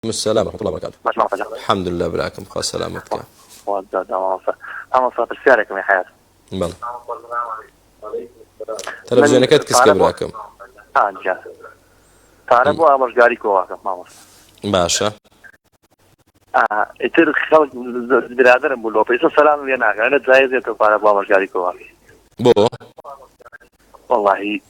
السلام ورحمة الله وبركاته. باش مامۆستا جان. الحمد لله براکەم خوا سەلامەت بکا. خوا جا مامۆستا. مامۆستا پرسیارێکم هەیە حەیات. بەڵێ. من تەلەڤزیۆنەکەت کز کە پارە بۆ براکەم. ئا گیان. پارە بۆ ئامۆژگاری کۆواکەم مامۆستا. باشە. ئا ئیتر خەڵک برادەرم بوو لۆ پێسە سەلام لێ ناکا ئەنە جایز نیە تۆ پارە بۆ ئامۆژگاری کۆواکەی. بۆ؟ وەڵاهی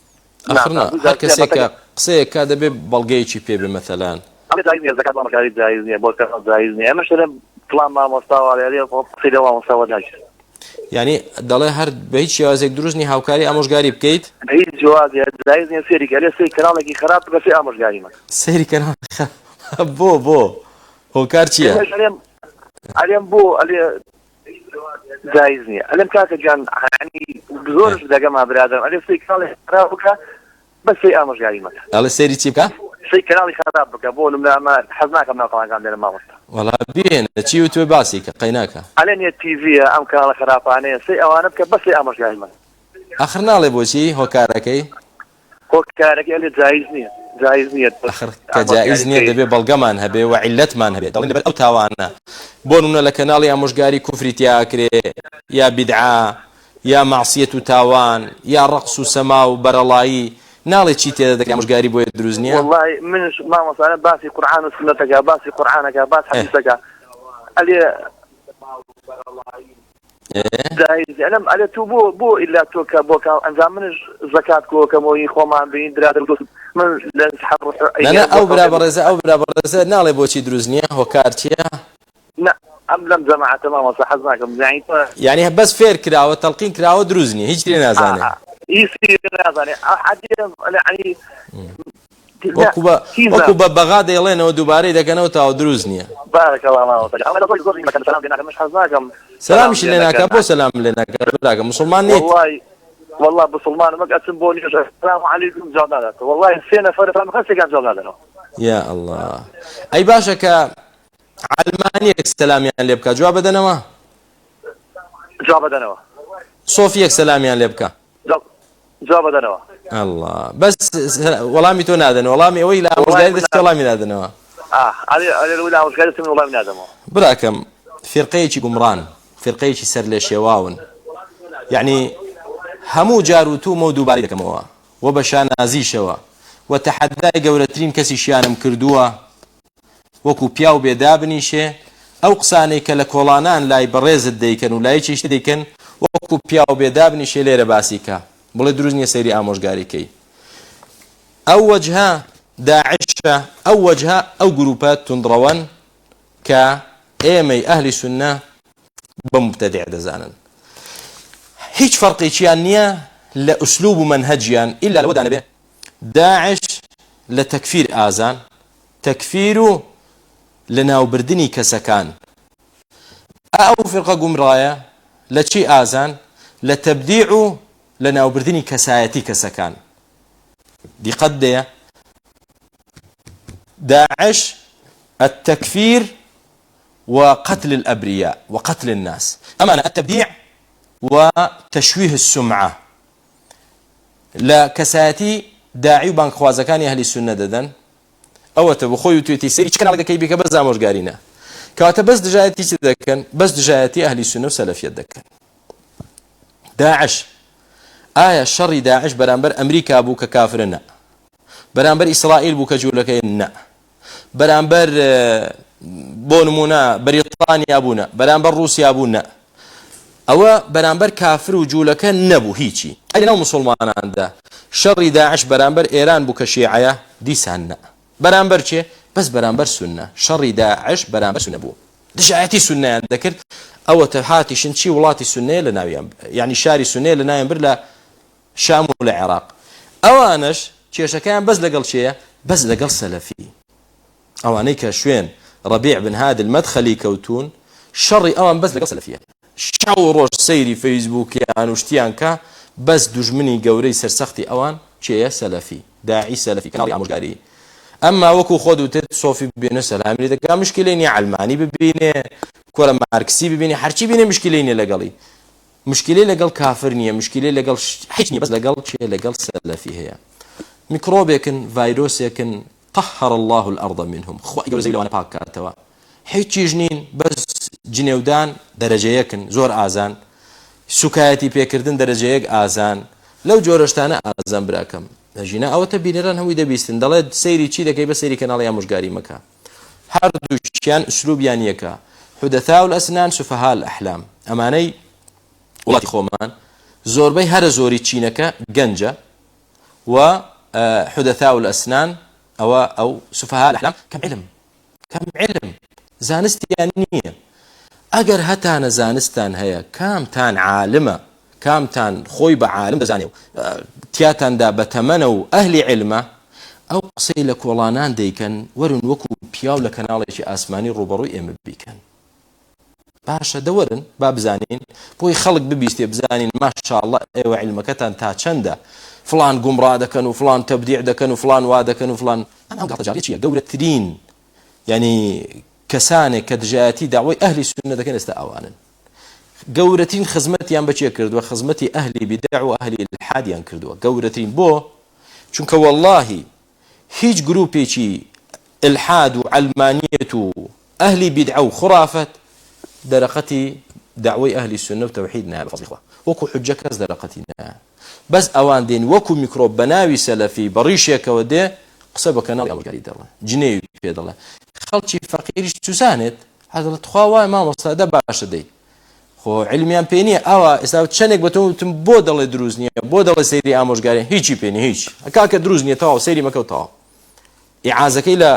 ئاخر نا نازانم دوو هەر جار سێ کەسێک کە مەتەکە قسەیەک کا دەبێ بەڵگەیەکی پێ بێ مەسەلەن. ئەڵێ جایز نیە زەکات بۆ ئامۆژگاری جایز نیە بۆ کەس جایز نیە ئێمەش دەڵێم فڵان مامۆستا واڵێ ئەرێ خۆ قسەی لەو مامۆستا وەرناگیرێ. یانی دەڵێ هەر بە هیچ شێوازێک دروست نیە هاوکاری ئامۆژگاری بکەیت؟ بە هیچ جوازێ جایز نیە سەیری کە ئەلێ سەیری کەناڵێکی خراپ بکە سەیری ئامۆژگاری مەکە. سەیری کەناڵی خراپ بۆ بۆ هۆکار چیە؟ ئێمەش ئەلێم ئەلێم بۆ ئەلێ جایز نیە ئەلێم کاکە گیان یانی زۆرش لەگەما برادەرم ئەلێ سەیری کەناڵێکی خراپ بکە بەس سەیری ئامۆژگاری مەکە. ئەڵێ سەیری چی بکە؟ سەیری کەناڵی خراپ بکە بۆ نمونە ئەمە حەز ناکەم ناو کەناڵەکان بێنم مامۆستا. وەڵا بێنە چی وتوە باسی کە قەیناکە. ئەلێ نێت تیڤیە ئەم کەناڵە خراپانەیە سەیری ئەوانە بکە بەس سەیری ئامۆژگاری مەکە. ئاخر ناڵێ بۆچی هۆکارەکەی؟ هۆکارەکەی ئەلێ جایز نیە جایز نیە ئاخر کە جائیز ئامۆژگاری نیە بکەی. دەبێ بەڵگەمان هەبێ و عیللەتمان هەبێ دەڵێن لەبەر ئەو تاوانە بۆ نمونە لە کەناڵی ئامۆژگاری کوفری تیا ئەکرێ یا بیدعە یا مەعسیەت و تاوان یا ڕەقس و سەما و بەرەڵایی ناڵێ چی تێدا دەکرێ ئامۆژگاری بۆیە دروست نیە؟ وەڵای منش مامۆستا ئەلێم باسی قورعان و سوننەتەکە باسی قورعانەکە باس حەدیسەکە ئەلێ جایز ئەلێم ئەلێ تو بۆ بۆ ئیلا تۆ کە بۆ کە ئەنجام منش زەکات کۆکەمەوە هی خۆمان بین برادەر و دۆست من لە حەڕ نا نا ئەو برا بەڕێزە ئەو برا بەڕێزە ناڵێ بۆچی دروست نیە هۆکار چیە؟ نا ئەم لەم جەماعەتە مامۆستا حەز ناکەم یانی تۆ یانی بەس فێر کراوە تەلقین کراوە دروست نیە هیچ لێ نازانێ هیچ لێ نازانێ عادی یانی وەکو بە وەکو بە بەغا دەیڵێنەوە دووبارەی دەکەنەوە تاوە دروست نییە. بارک اللە مامۆستا گیان ئەوە زۆر زۆر مەکەن سەلام لێ ناکەن منش حەز ناکەم سەلامیشی لێ ناکا بۆ سەلام لێ ناکا براکەم موسڵمان نیت؟ وەڵای وەڵا بسڵمانم وەک ئەچم بۆ نوێژ السلام علیکم جواب ناداتەوە وەڵای سێ نەفەر سەلام بکەن سێکیان جواب نادەنەوە. یا اللە ئەی باشە کە عەلمانیەک سەلامیان لێ بکا جواب ئەدەنەوە؟ جواب ئەدەنەوە. سۆفیەک سەلامیان لێ بکا؟ جواب ئەدەنەوە. اللە بەس وەڵامی تۆ نادەن وەڵامی ئەوەی لە ئامۆژگاری دەچێت وەڵامی نادەنەوە. ئەرێ ئەرێ لە ئامۆژگاری دەچێت من وەڵامی نادەمەوە. براکەم فیرقەیەکی گومڕان فیرقەیەکی سەرلێشێواون یەعنی هەموو جار وتومە و دووبارەی دەکەمەوە و بە شانازیشەوە و تەحەدای گەورەترین کەسیشیانم کردووە وەکو پیاو بێ دابنیشێ ئەو قسانەی کە لە کۆڵانان لای بەڕێزت دەیکەن و لای چیشتر دەیکەن وەکو پیاو بێ دابنیشێ لێرە باسی کە بڵێ دروست نیە سەیری ئامۆژگاری کەی ئەو وەجهە داعشە ئەو وەجهە ئەو گروپە توندڕەوەن کە ئێمەی ئەهلی سوننە بە مبتدع دەزانن هیچ فەرقێکیان نییە لە ئوسلوب و مەنهەجیان ئیلا لەوەدا نەبێ داعش لە تەکفیر ئازان، تەکفیر و لەناوبردنی کەسەکان. ئا ئەو فیرقە گومڕایە لە چی ئازان؟ لە تەبدیع و لەناوبردنی کەسایەتی کەسەکان. دیقەت دەیە داعش التكفير وقتل الأبرياء وقتل الناس أمانة التبديع وتشويه السمعة لە کەسایەتی داعی و بانگخوازەکانی ئەهلی سوننە دەدەن ئەوەتە بۆ خۆی وتوێتی سەیری چ کەناڵێک دەکەی بیکە بەس ئامۆژگاری نا کەواتە بەس دژایەتی چ دەکەن بەس دژایەتی ئەهلی سوننە و سەلەفیەت دەکەن داعش ئایا شەڕی داعش بەرامبەر ئەمریکا بوو کە کافرە نا بەرامبەر ئیسرائیل بوو کە جوولەکەی نا بەرامبەر بۆ نمونە بەریتانیا بوو نە بەرامبەر ڕوسیا بوو نە ئەوە بەرامبەر کافر و جوولەکە نەبوو هیچی ئەی لەناو مسوڵماناندا شەڕی داعش بەرامبەر ئێران بوو کە شیعەیە دیسان نە بەرامبەر کێ بەس بەرامبەر سوننە شەڕی داعش بەرامبەر سوننە بوو دژایەتی سوننەیان دەکرد ئەوەتە هاتیشن چی وڵاتی سوننەیە لە ناویان یعنی شاری سوننەیە لە ناویان برد لە شام و لە عێراق ئەوانەش کێشەکەیان بەس لەگەڵ کێیە؟ بەس لەگەڵ سەلەفی ئەوانەی کە شوێن ڕەبیع بن هادی المەدخەلی کەوتوون شەڕی ئەوان بەس لەگەڵ سەلەفیە شەو و ڕۆژ سەیری فەیسبووکیان و شتیان کە بەس دوژمنی گەورەی سەرسەختی ئەوان کێیە سەلەفی داعی سەلەفی کەناڵی ئامۆژگاری ئەمما وەکو خۆت وتت سۆفی ببینە سەلامی لێ دەکا مشکلەی نیە عەلمانی ببینێ کۆرە مارکسی ببینێ هەرچی بینێ مشکلەی نیە لەگەڵی مشکیلەی لەگەڵ کافر نیە مشکیلەی لەگەڵ هیچ نیە بەس لەگەڵ کێ لەگەڵ سەلەفی هەیە میکرۆبێکن ڤایرۆسێکن. طهر اللە الارض منهم خوای گەورە زەوی لەوانە پاک کاتەوە هیچیش نین بەس جنێودان دەرەجە یەکن زۆر ئازان سوکایەتی پێکردن دەرەجە یەک ئازان لەو جۆرە شتانە ئازان براکەم ژینا ئەوەتە بینەران هەمووی دەبیستن دەڵێت سەیری چی دەکەی بە سەیری کەناڵی ئامۆژگاری مەکە هەردووکیان ئسلوبیان یەکە حدثاء الاسنان سفهاء الاحلام ئەمانەی وڵاتی خۆمان زۆربەی هەرە زۆری چینەکە گەنجە و حدثاء الاسنان ئەوە ئەو سفهاء الاحلام کەم علم کەم علم زانستیان نییە ئەگەر هەتانە زانستان هەیە کامتان عالمە کامتان خۆی بە عالم دەزانێ و تیاتاندا بە تەمەنە و ئەهلی علمە ئەو قسەی لە کۆڵانان دەیکەن وەرن وەکو پیاو لە کەناڵێکی ئاسمانی ڕوبەڕووی ئێمە بیکەن باشە دە وەرن با بزانین بۆی خەڵک ببیستێ بزانین ماشاءاللە ئێوە عیلمەکەتان تا چەندە فڵان گومڕا دەکەن و فڵان تەبدیع دەکەن و فڵان وا دەکەن و فڵان ئەم ئەم گاڵتەجاڕیە چییە گەورەترین یعنی کەسانێک کە دژایەتی داوای ئەهلی سوننە دەکەن ئێستا ئەوانن گەورەترین خزمەتیان بەچێ کردووە خزمەتی ئەهلی بیدع و ئەهلی الحادیان کردووە گەورەترین بۆ چونکە واللهی هیچ گروپێکی ئیلحاد و عەلمانیەت و ئەهلی بیدعە و خورافەت دەرەقەتی دەعوەی ئەهلی سوننە و تەوحید نایە بە فەزڵی خوا وەکو حوججە کەس دەرەقەتی نایە بەس ئەوان دێن وەکو میکرۆب بە ناوی سەلەفی بە ڕیشێکەوە دێ قسە بە کەناڵی ئامۆژگاری دەڵێ جنێوی پێ دەڵێ خەڵکی فەقیریش چوزانێت هەر دەڵێ تخوا وایە مامۆستا دە باشە دەی خۆ عیلمیان پێ نییە ئاوا ئێستا چەندێک بە تۆ وتم بۆ دەڵێ دروست نییە بۆ دەڵێ سەیری ئامۆژگاری هیچی پێ نییە هیچ کاکە دروست نییە تەواو سەیری مەکە و تەواو ئیعازەکەی لە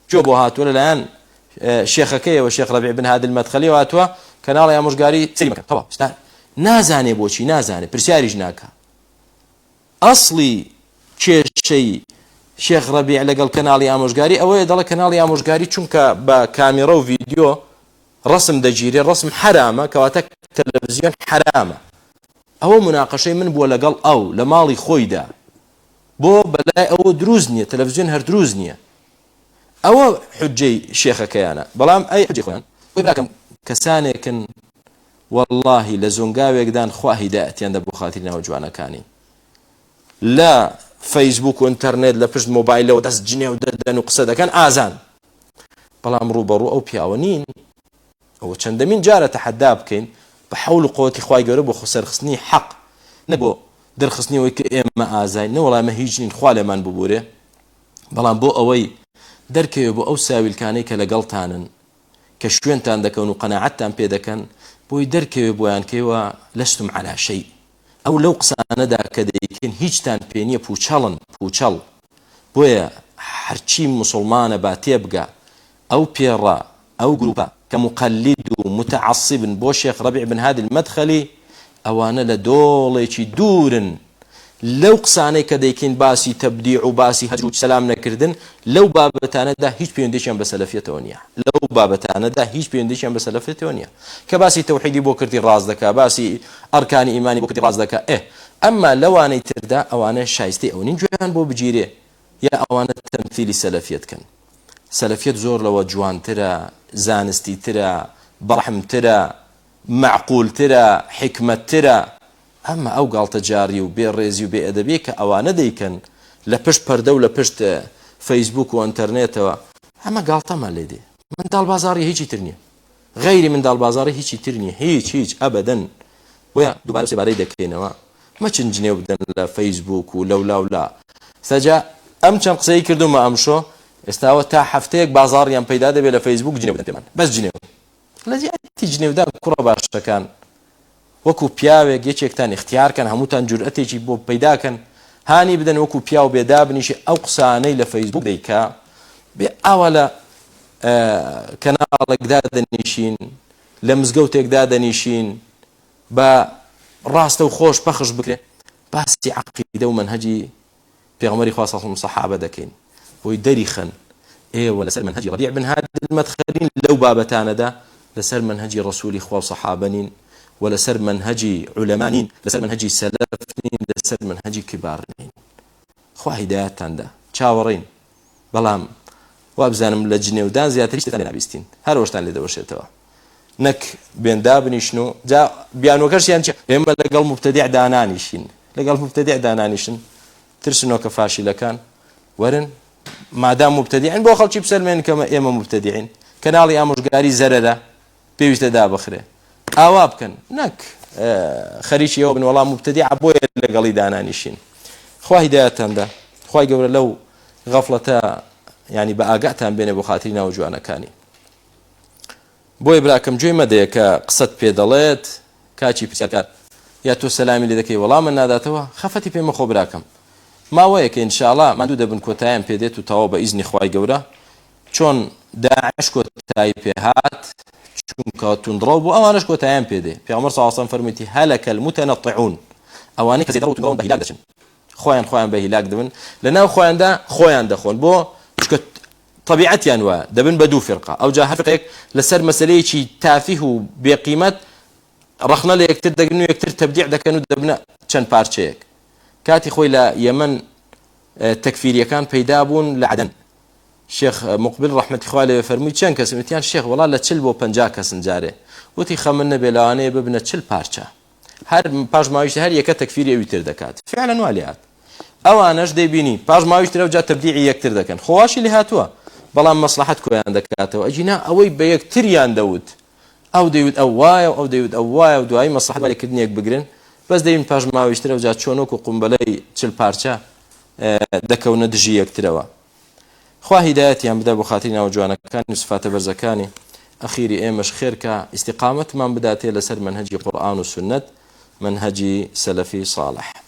کوێ بۆ هاتووە لەلایەن شێخەکەیەوە شێخ ڕەبیع بن هادی المەدخەلیەوە هاتووە کەناڵی ئامۆژگاری سەیری مەکە تەواو ئێستا نازانێ بۆچی نازانێ پرسیاریش ناکا ئەسڵی کێشەی شێخ ڕەبیع لەگەڵ کەناڵی ئامۆژگاری ئەوەیە دەڵێ کەناڵی ئامۆژگاری چونکە بە کامیڕە و ڤیدیۆ ڕەسم دەگیرێ ڕەسم حەرامە کەواتە تەلەڤزیۆن حەرامە ئەوە مناقەشەی من بووە لەگەڵ ئەو لە ماڵی خۆیدا بۆ بەلای ئەوە دروست نییە تەلەڤزیۆن هەر دروست نییە ئەوە حجەی شێخەکەیانە بەڵام ئەی حجەی خۆیان بۆی براکەم کەسانێکن واللهی لە زۆنگاوێکدان خوا هیدایەتیان دە بۆ خاتری ناوە جوانەکانی لە فەیسبوک و ئینتەرنێت لە پشت مۆبایلەوە دەست جنێو دەدەن و قسە دەکەن ئازان بەڵام ڕووبەڕوو ئەو پیاوە نین ئەوە چەندەمین جارە تەحەدا بکەین بە حەول و قوتی خوای گەورە بۆ خۆسەرخستنی حەق نە بۆ دەرخستنی ئەوەی کە ئێمە ئازاین نە وەڵا ئێمە هیچ نین خوا لێمان ببورێ بەڵام بۆ ئەوەی دەرکەوێ بۆ ئەو ساویلکانەی کە لەگەڵتانن کە شوێنتان دەکەون و قەناعەتتان پێ دەکەن بۆی دەرکەوێ بۆیان کەیوە لەستم عەلا شەی ئەو لەو قسانەدا کە دەیکەن هیچتان پێ نیە پوچەڵن پوچەڵ بۆیە هەرچی موسڵمانە با تێبگا ئەو پێڕە ئەو گروپە کە موقەلید و متعصبن بۆ شێخ ڕەبیع بن هادی المدخلی ئەوانە لە دۆڵێکی دوورن لەو قسانەی کە دەیکەین باسی تەبدیع و باسی هەجر و سەلام نەکردن لەو بابەتانەدا هیچ پەیوەندیەکیان بە سەلەفیەتەوە نیە لەو بابەتانەدا هیچ پەیوەندیەکیان بە سەلەفیەتەوە نیە کە باسی تەوحیدی بۆ کردی ڕاست دەکا باسی ئەرکانی ئیمانی بۆ کردی ڕاست دەکا ئێ ئەمما لەوانەی تردا ئەوانە شایستەی ئەوە نین گوێیان بۆ بگیرێ یا ئەوانە تەمثیلی سەلەفیەت کەن سەلەفیەت زۆر لەوە جوانترە زانستیترە بەڕەحمترە مەعقولترە حیکمەتترە ئەمما ئەو گاڵتەجاڕی و بێ ڕێزی و بێ ئەدەبیەی کە ئەوانە دەیکەن لە پشت پەردە و لە پشت فەیسبوک و ئەنتەرنێتەوە ئەمە گاڵتەمان لێ دێ منداڵ بازاڕی هیچی تر نییە غەیری منداڵ بازاڕی هیچی تر نییە هیچ هیچ ئەبەدەن بۆیە دووبارە سێبارەی دەکەینەوە مەچن جنێو بدەن لە فەیسبوک و لەولا و لا سەجا ئەم چەند قسەی کردومە ئەمشۆ ئێستاوە تا هەفتەیەک بازاڕیان پەیدا دەبێت لە فەیسبوک جنێو بدەن پێمان بەس جنێو لە جیاتی جنێودان کوڕە باشەکان وەکو پیاوێک یەکێکتان ئیختیار کەن هەمووتان جورئەتێکی بۆ پەیدا کەن هانی بدەن وەکو پیاو بێ دابنیشێ ئەو قسانەی لە فەیسبوک دەیکا بێ ئاوا لە کەناڵێک دادەنیشین لە مزگەوتێک دادەنیشین بە ڕاستە و خۆش پەخش بکرێ باسی عەقیدە و مەنهەجی پێغەمبەری خوا صلی اللە علیه و سەحابە دەکەین بۆی دەریخەن ئێوە لەسەر مەنهەجی ڕەبیع بن هادی المدخلین لەو بابەتانەدا لەسەر مەنهەجی ڕسولی خوا و سەحابە نین و لەسەر مەنهەجی عولەما نین لەسەر مەنهەجی سەلەف نین لەسەر مەنهەجی کبار نین خوا هیدایەتتان دا چاوەڕێین بەڵام وابزانم لە جنێودان زیاتر هیچ شتێکتان لێ نابیستین هەر ئەوەشتان لێ دەوەشێتەوە نەک بێن دابنیشن و جا بیانوەکەشیان چیە ئێمە لەگەڵ مبتدع دانانیشین لەگەڵ مبتدع دانانیشن ترسنۆکە فاشیلەکان وەرن. مادام مبتدیعن بۆ خەڵکی بسەلمێن کە ئێمە مبتدیعین کەناڵی ئامۆژگاری زەرەرە پێویستە دابخرێ ئاوا بکەن نەک خەریکی ئەوە بن وەڵا مبتدیعە بۆیە لەگەڵی دانانیشین خوا هیدایەتتان دا خوای گەورە لەو غەفڵەتە یعنی بە ئاگاتان بێنێ بۆ خاتری ناو جوانەکانی بۆیە براکەم گوێی مەدەیە کە قسەت پێ دەڵێت کاکی پرسیارکار یا تۆ سەلامی لێ دەکەی وەڵامە ناداتەوە خەفەتی پێ مەخۆ براکەم ماوەیەکە ئینشاءڵا ماندوو دەبن کۆتایان پێ دێت و تەواو بە ئیزنی خوای گەورە چۆن داعش کۆتایی پێ هات چونکە توندڕەو بوو ئەوانەش کۆتایان پێ دێ پێغەمبەر صلی الله علیه و سلم فەرموویەتی هەلەکە المتنطعون ئەوانەی کە زێدەڕەو و توندڕەون بە هیلاک دەچن خۆیان خۆیان بە هیلاک دەبن لە ناو خۆیاندا خۆیان دەخۆن بۆ چونکە طبیعەتیان وایە دەبن بە دوو فرقە ئەوجا هەر فرقەیەک لەسەر مەسەلەیەکی تافه و بێقیمەت ڕەخنە لە یەکتر دەگرن و یەکتر تەبدیع دەکەن و دەبنە چەند پارچەیەک کاتی خۆی لە یەمەن تەکفیریەکان پەیدا بوون لە عەدەن شێخ مقبل ڕەحمەتی خوا لێ فەرمووی چەند کەسن وتیان شێخ وەڵا لە چل بۆ 50 کەسن جارێ وتی خەمن نەبێ لەوانەیە ببنە چل پارچە هەر پاش ماویش هەر یەکە تەکفیری ئەوی تر دەکات فعلا وا لێهات ئەوانەش دەیبینی پاش ماویش ترەو جا تەبدیعی یەکتر دەکەن خۆواشی لێ هاتووە بەڵام مەسلحەت کۆیان دەکاتەوە ئەگینا ئەوەی بە یەکتریان دەوت ئەو دەیوت ئەو وایە و ئەو دەیوت ئەو وایە و دوایی مەسلحەت لێکردن یەک بگرن بەس دەبین پاش ماویش ترەو جا چۆن وەکو قومبەلەی چل پارچە دەکەونە دژی یەکترەوە خوا هیدایەتیان بدا بۆ خاتری ناوە جوانەکانی و سفاتە بەرزەکانی ئەخیری ئێمەش خێر کا ئیستیقامەتمان بداتێ لەسەر مەنهەجی قورئان و سوننەت مەنهەجی سەلەفی صالح.